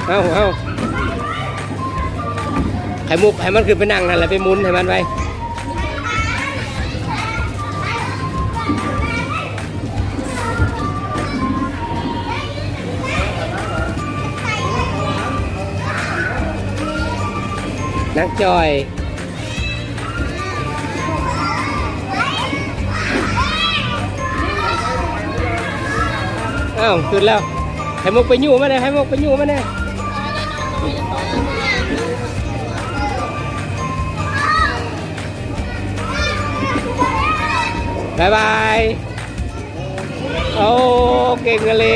ເອົາ ເອົາ ໄຂ່ມຸກໃຫ້ມັນຂຶ້ນໄປນັ່ງຫັ້ນແຫຼະ ໄປໝູນໃຫ້ມັນໄວ. ນາງຈອຍ ອ້າວ ຂຶ້ນແລ້ວ. ໄຂ່ມຸກໄປຍູ້ມາແດ່ ໄຂ່ມຸກໄປຍູ້ມາແດ່ ບາຍບາຍ. ໂອ້ ເກັ່ງອີ່ຫຼີ.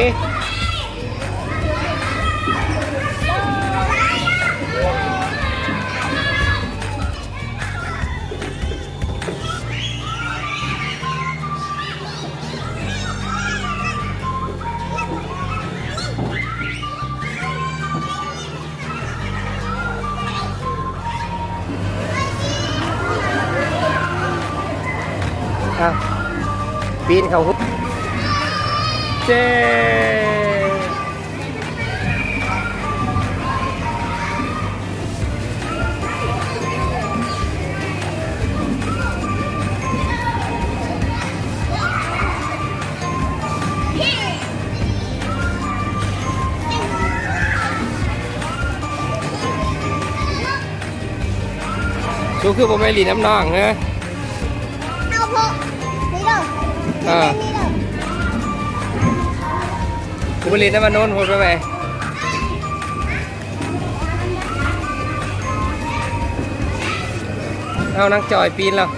ອ່ະ ປີນເຂົ້າຫຸ ເຈ້. ສູຄືບໍ່ໄປຫຼິ້ນນຳນ້ອງເນາະ? ເອົາເພາະນີ້ເດີ ເອີ ນີ້ເດີ ກູໄປຫຼິ້ນນຳອານົນພຸ້ນໄປ. ເອົາ ນາງຈອຍປີນແລ້ວ.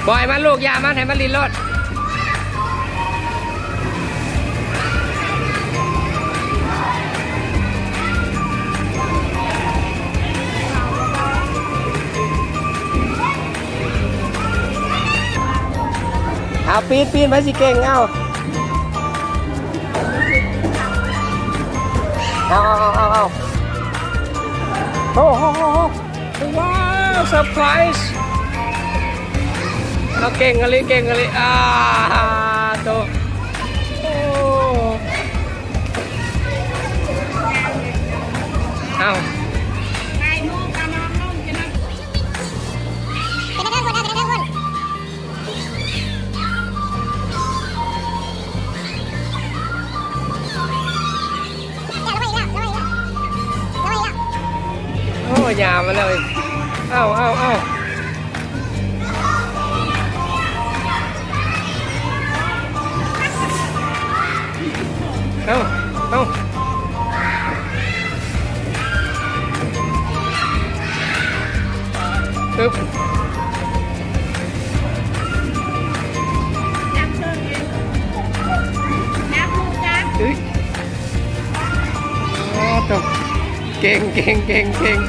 ປ່ອຍມັນລູກ ຢ່າມັນ ໃຫ້ມັນຫຼິ້ນໂລດ. ເອົາ ປີນ ປີນ ໃຜຊິເກັ່ງ ເອົາ ເອົາ ເອົາ ເອົາ ເອົາ ເອົາ ໂອ້ໂຫ ໂອ້ໂຫ. ວ້າວ ເຊີໄພຣສ໌ ເອົາ ເກັ່ງອີ່ຫຼີ ເກັ່ງອີ່ຫຼີ ອາໂຕ ໂອ້ ເອົາ ໂອ້ ຍາມາແລ້ວ ເອົາ ເອົາ ເອົາ ເອົາ ເອົາ ອຶບ ເອີຍ ໂອ້ໂຕ ເກັ່ງ ເກັ່ງ ເກັ່ງ ເກັ່ງ.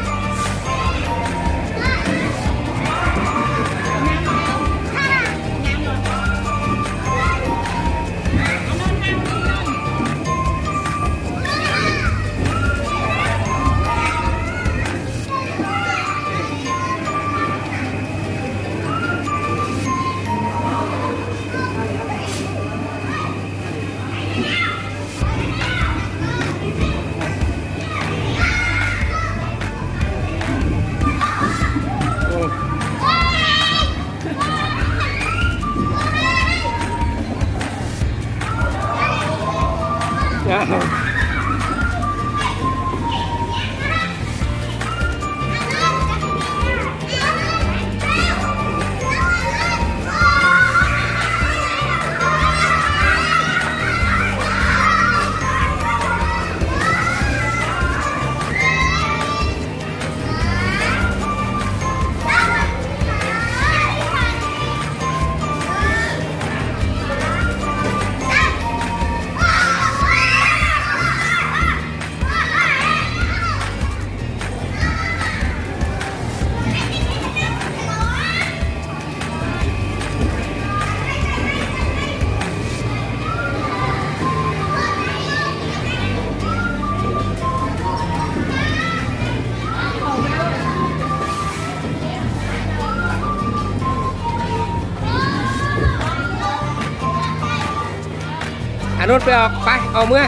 ອານຸດ ໄປອອກ ໄປ ອອກເມືອ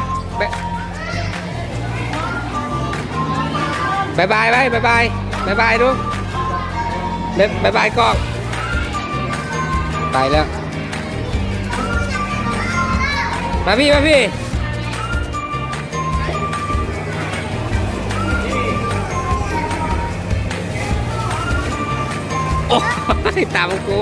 ໄປ ບາຍບາຍໄວ້ ບາຍບາຍ ບາຍບາຍດູ ບາຍບາຍກ້ອງ ໄປແລ້ວ ມາພີ້ ມາພີ້. ໂອ້ຍ ຕາມກູ